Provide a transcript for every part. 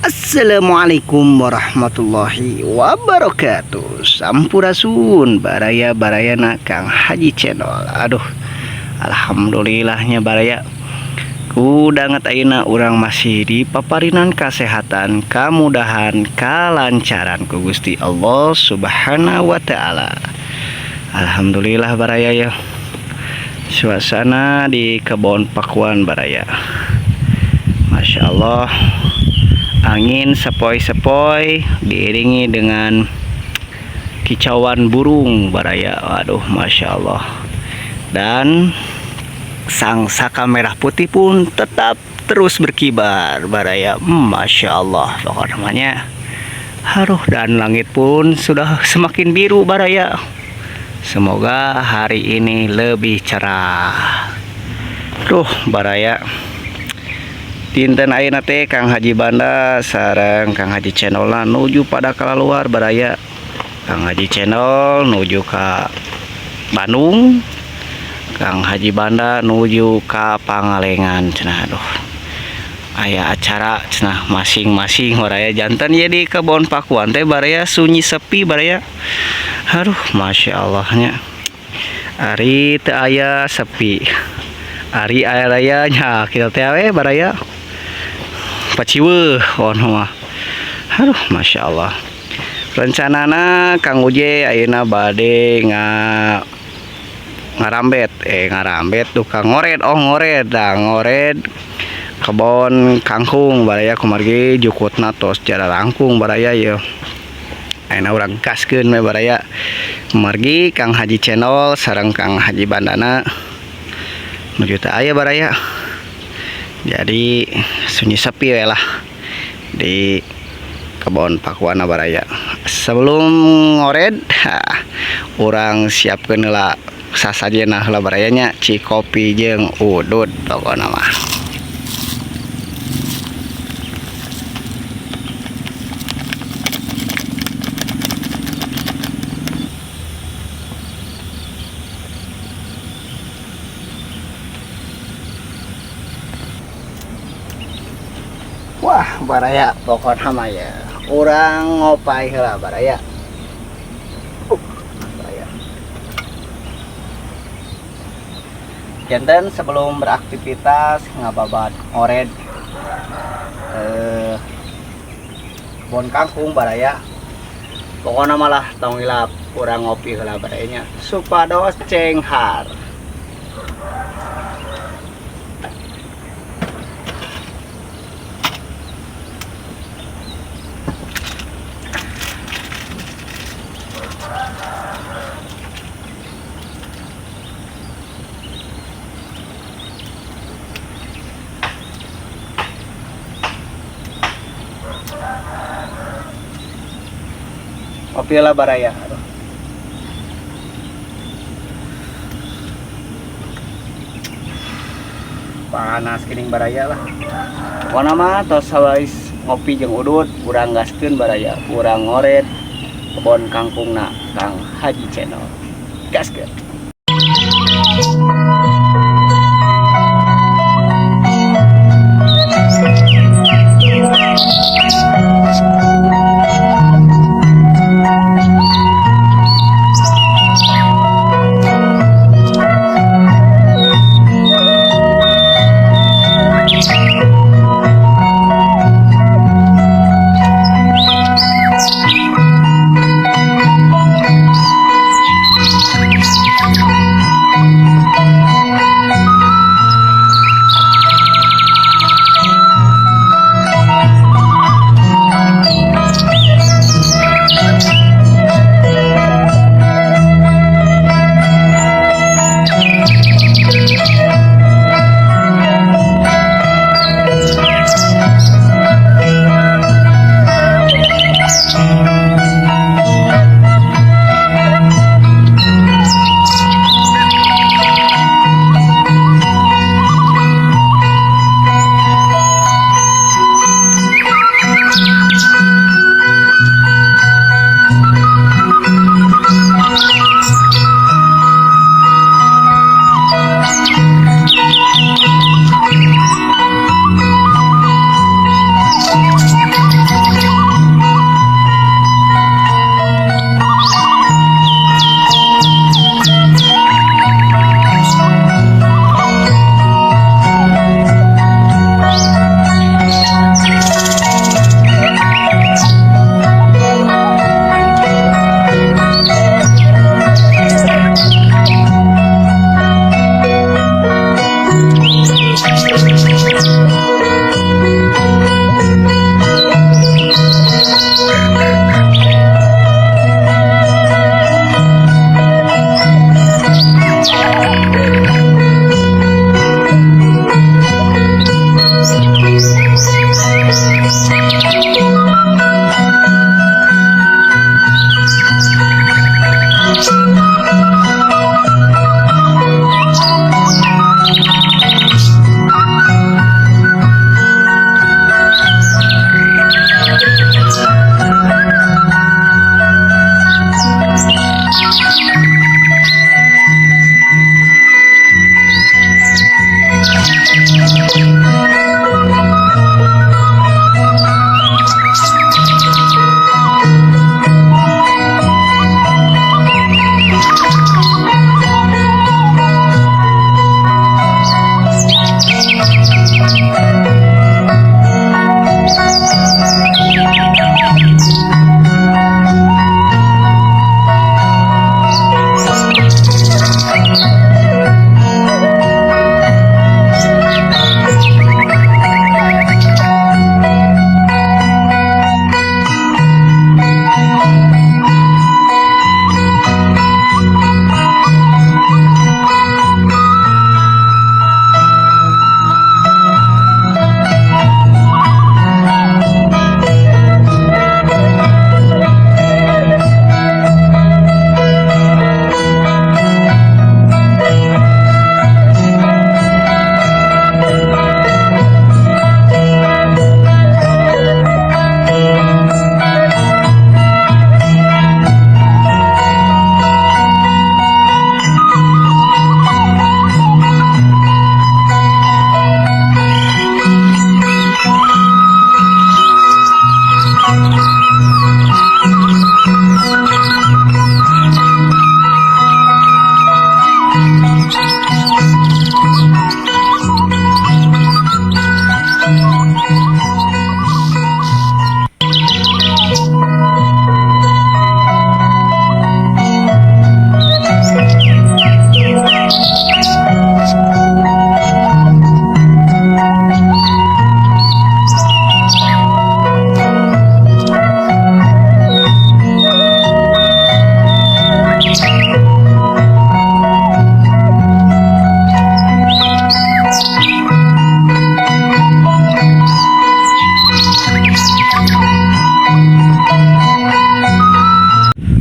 Assalamualaikum warahmatullahi wabarakatuh. Sampurasun baraya-barayana Kang Haji Channel. Aduh, alhamdulillahnya baraya. Kudanget ayeuna urang masih di paparinan kesehatan, kemudahan, kalancaran ku Gusti Allah Subhanahu wa taala. Alhamdulillah baraya ya. Suasana di kebun pakuan baraya. Masya Allah, angin sepoi-sepoi diiringi dengan kicauan burung baraya. Aduh, Masya Allah. Dan sang saka merah putih pun tetap terus berkibar baraya. Masya Allah pokoknya namanya. Aduh, dan langit pun sudah semakin biru baraya. Semoga hari ini lebih cerah. Tuh baraya, dinten ayeuna teh Kang Haji Banda sareng Kang Haji Channel nuju pada keluar baraya. Kang Haji Channel nuju ka Bandung, Kang Haji Banda nuju ka Pangalengan cenah. Aduh, aya acara cenah masing-masing baraya. Janten ya di kebon pakuan teh baraya sunyi sepi baraya. Aduh, Masya Allahnya, ari teu aya sepi, ari aya raya nya kitu teh we baraya, paciweuh ono mah. Aduh, Masya Allah. Rencanana Kang Uje ayeuna bade ngarambet, ngarambet tukang ngored, oh ngored dah, ngored kebon kangkung baraya, kumargi jukutna tos jara langkung baraya. Ye ayeuna urang gaskeun we baraya, kumargi Kang Haji Channel sareng Kang Haji Bandana nuju teu aya baraya, jadi sunyi sepi we lah di kebon pakuan baraya. Sebelum ngored, urang siapkeun heula sasajena heula barayanya, cikopi jeung udud pokona mah. Wah baraya, pokokna mah ya urang ngopai heula baraya. Baraya. Janten sebelum beraktivitas ngababat ngored kebon kangkung baraya, pokokna malah tong hilap urang ngopi heula barayanya supados cenghar. Kopi lah baraya. Aduh. Panas kining baraya lah. Pokona mah tos sawais ngopi jeung udud, urang gaskeun baraya, urang ngored kebon kangkungna Kang Haji Channel. Gaskeun.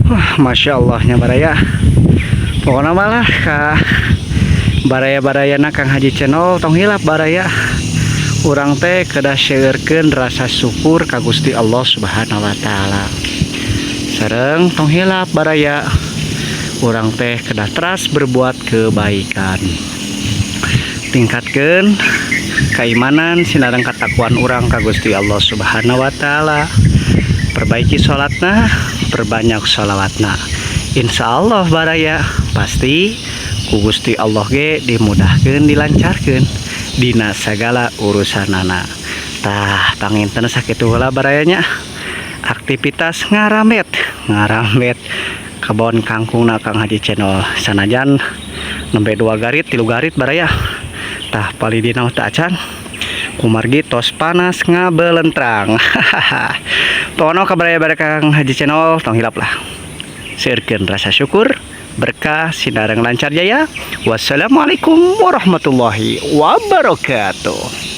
Wah, Masya Allah nya baraya. Pokoknya malah ka baraya-barayana Kang Haji Channel, tong hilap baraya, urang teh kedah seueurkeun rasa syukur ka Gusti Allah Subhanahu wa taala. Sareng tong hilap baraya, urang teh kedah teras berbuat kebaikan, tingkatkeun keimanan sinareng katakwaan urang ka Gusti Allah Subhanahu wa taala, perbaiki sholatna, perbanyak sholawatna. Insya Allah baraya, pasti ku Gusti Allah ge dimudahkan, dilancarkan dina segala urusanana. Tah, panginten sakitu heula barayanya aktivitas ngarambet ngarambet kebon kangkungna Kang Haji Channel, sanajan nembe dua garit tilu garit baraya. Tah, palidina teu acan kumargi tos panas ngabelentrang. Pokoknya kabaraya baraya Kang Haji Channel, tong hilap lah seueurkeun rasa syukur, berkah sinareng lancar jaya. Wassalamualaikum warahmatullahi wabarakatuh.